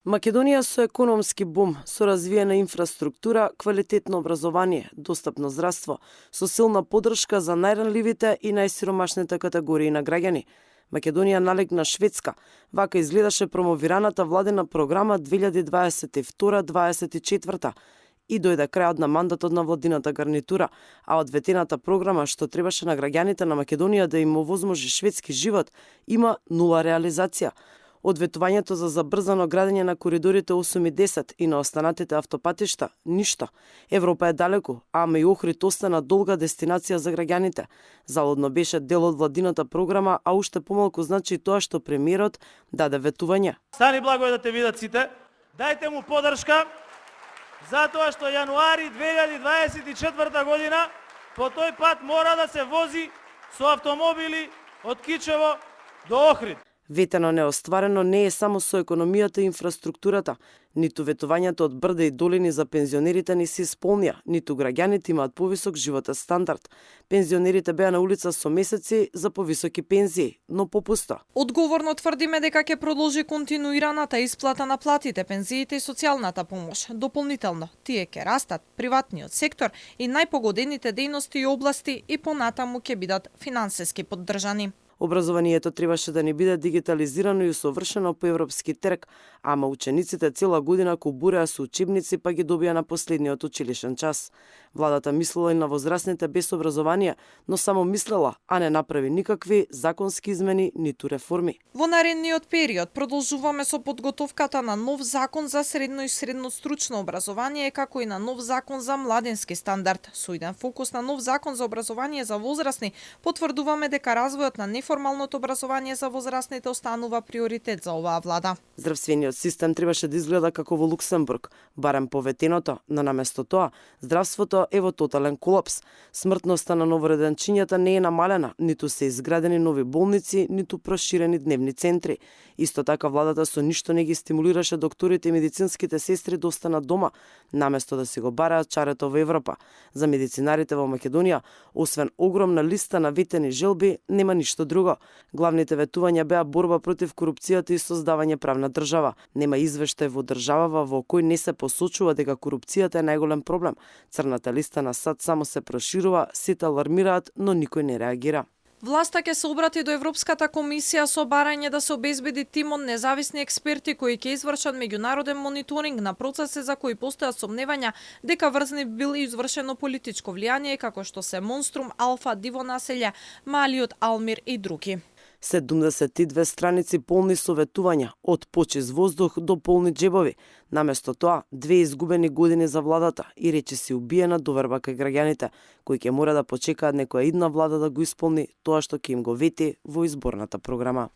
Македонија со економски бум, со развиена инфраструктура, квалитетно образование, достапно здравство, со силна поддршка за најранливите и најсиромашните категории на граѓани. Македонија налег на Шведска. Вака изгледаше промовираната владина програма 2022-2024 и дојде крајот на мандатот на владината гарнитура, а од ветената програма што требаше на граѓаните на Македонија да им овозможи шведски живот, има нула реализација. Од ветувањето за забрзано градење на коридорите 8 и 10 и на останатите автопатишта, ништо. Европа е далеку, ама и Охрид остана долга дестинација за граѓаните. Залудно беше дел од владината програма, а уште помалку значи и тоа што премиерот даде ветување. Стани благо е да те видат сите. Дајте му поддршка затоа што јануари 2024 година по тој пат мора да се вози со автомобили од Кичево до Охрид. Ветено неостварено не е само со економијата и инфраструктурата, ниту ветувањето од брда и долини за пензионерите не се исполнија, ниту граѓаните имаат повисок животен стандард. Пензионерите беа на улица со месеци за повисоки пензии, но попусто. Одговорно тврдиме дека ќе продолжи континуираната исплата на платите, пензиите и социјалната помош. Дополнително, тие ќе растат, приватниот сектор и најпогодените дејности и области и понатаму ќе бидат финансиски поддржани. Образованието требаше да не биде дигитализирано и усовршено по европски трг, ама учениците цела година кубуреа со учебници па ги добија на последниот училишен час. Владата мислела и на возрастните без образование, но само мислела, а не направи никакви законски измени ниту реформи. Во наредниот период продолжуваме со подготовката на нов закон за средно и средно-стручно образование, како и на нов закон за младенски стандард. Со иден фокус на нов закон за образование за возрастни, потврдуваме дека развојот на неформалното образование за возрастните останува приоритет за оваа влада. Здравствениот систем требаше да изгледа како во Луксембург, барем по ветеното, но наместо тоа, здравството е во тотален колапс. Смртноста на новороденчињата не е намалена, ниту се изградени нови болници, ниту проширени дневни центри. Исто така владата со ништо не ги стимулираше докторите и медицинските сестри да останат дома, наместо да си го бараат чарето во Европа. За медицинарите во Македонија, освен огромна листа на ветени желби, нема ништо друго. Главните ветувања беа борба против корупцијата и создавање правна држава. Нема извештај во државава во кој не се посочува дека корупцијата е најголем проблем. Црната листа на САД само се проширува, сите алармираат, но никој не реагира. Власта ќе се обрати до Европската комисија со барање да се обезбеди тим од независни експерти кои ќе извршат меѓународен мониторинг на процеси за кои постојат сомневања дека врз нив бил извршено политичко влијание, како што се Монструм, Алфа, Диво населје, Малиот, Алмир и други. 72 страници полни советувања, од почист воздух до полни џебови. Наместо тоа, 2 изгубени години за владата и речиси убиена доверба кај граѓаните, кои ќе мора да почекаат некоја идна влада да го исполни тоа што ќе им го вети во изборната програма.